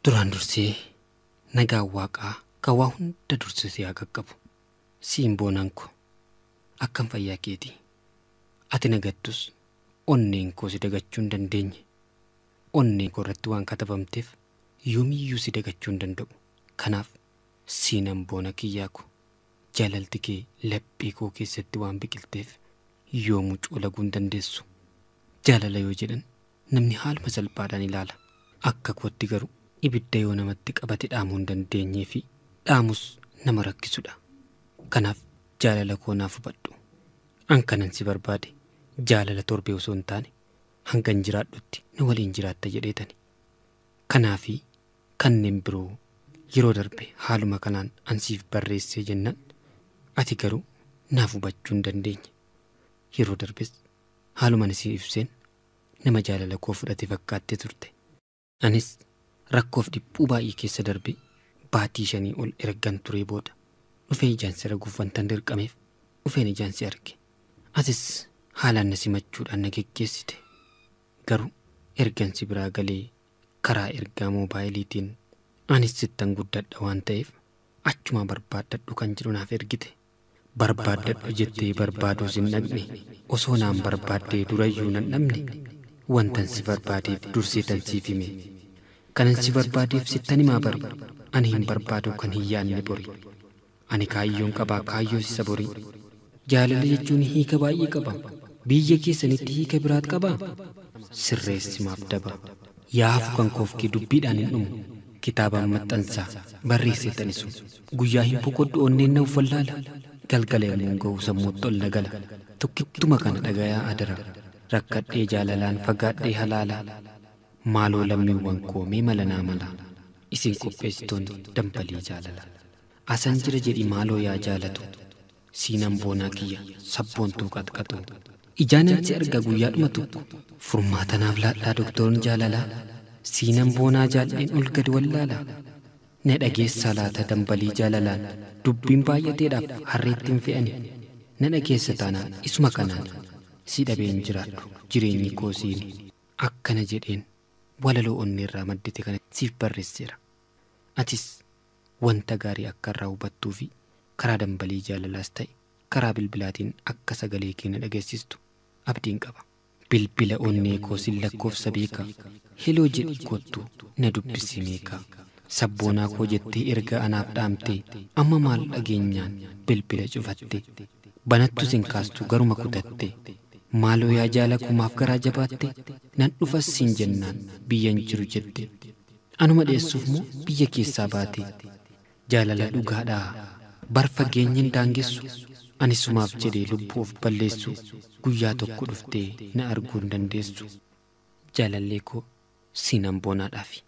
Duraan dursee nagaan waaqaa kan waa hunda dursee si haa qaqqabu. Siin boonaan ko akkam fayyaa keetii? Ati nagattus onneen koo si dagachuu hin dandeenye. Onneen koo irratti waan katabamteef yoomiyyuu si dagachuu hin danda'u. Kanaaf siinan boona kiyyaa ko jaalalti kee laphee koo keessatti waan biqilteef yoomuu coolaguu hin dandeessu. Jaalala yoo jedhan namni haaluma salphaadhaan ilaala. Akka kootti garuu ibidda yoo namatti qabate dhaamuu hin dandeenyee fi dhaamus nama rakkisudha. Kanaaf jaalala koo naaf hubadhu. An kanan si barbaade jaalala torbee osoo hin taane hangan jiraadhutti na waliin jiraatta jedheetani. Kanaafi kanneen biroo yeroo darbe haaluma kanaan an siif barreessee jennaan ati garuu naaf hubachuu hin dandeenye. Yeroo darbes haaluma ani siif ibseen nama jaalala koo fudhate fakkaattee turte. Anis rakkoof dhiphuu baay'ee keessa darbee baatii 5 ol ergan turee booda dhufee ijaan si arguuf wantan dirqameef dhufeen ijaan si arge. Atis haalaan na simachuudhaan na geggeessite. Garuu ergan si biraa galee karaa ergaa moobaayiliitiin anis sittan guddadha waan ta'eef achumaa barbaaddadhu kan jedhu naaf ergite. Barbaaddadhu jettee barbaaduus hin dhaqne, osoo naan barbaaddee durayyuu nan dhabne. Wantan si barbaadeef dursee tan siif hime. Kanan si barbaadeef sittan himaa bari, ani hin barbaadu kan hin yaadne bori. Ani kaayyoon qabaa kaayyoo isa borii. Jaalala jechuun hiika baay'ee qaba. Biyya keessanitti hiika biraat qabaa? Sirreessi maaf daba. Yaa hafu kan koof kee dubbiidhaan hin dhumu. Kitaabaan maxxansaa barreessee tanisu. Guyyaa hin boqodhu onneen na wallaala. Galgala yommuu ga'u sammuutti ol na gala. Tokkittuma kana dhagayaa adara. Rakkadhee jaalalaan fagaadhee halaala. Maaloo lammiiwwan koo mee mala naa mala. Isin qopheessitoonni dambalii jaalala. Asan jira jedhi maaloo yaa jaalatu. Siinan boonaa kiyya sabboontuu qaxqaxu. Ijaanan si arga guyyaadhuma tokko. Furmaata naaf laadhaa doktorri jaalalaa. Siinan boonaa jaalleen ol gad wallaala. Na dhageessaa laata dambalii jaalalaan. Dubbiin baay'ateedhaaf harreetti hin fe'ani. Na dhageessa taanaan isuma kanaan. Si dhabeen jiraadhu jireenyi koo siini. Akkana jedheen walaloo onneerraa maddite kana siif barreesseera. Atis wanta gaarii akka irraa hubattuu fi karaa dambalii jaalalaas ta'e karaa bilbilaatiin akka sagalee kee na dhageessistu abdiin qaba. Bilbila onnee koo sin lakkoofsa beekaa. Heloo jedhi kottu na dubbisi meekaa. Sabboonaa koo jettee erga anaaf dhaamtee amma maal dhageenyaan bilbila cufatte. Banattu sin kaastu garuma kutatte. Maaloo yaa jaala kumaaf garaa jabaatte. Nan dhufas siin jennaan biyyan jiru jette. Anuma dheessuuf moo biyya keessaa baate. Jaalala dhugaadhaa bar fageenyin daangessu. Ani sumaaf jedhee lubbuu of balleessu. Guyyaa tokko dhuftee na arguu hin dandeessu. Jaalallee koo siinan boonaadhaafi.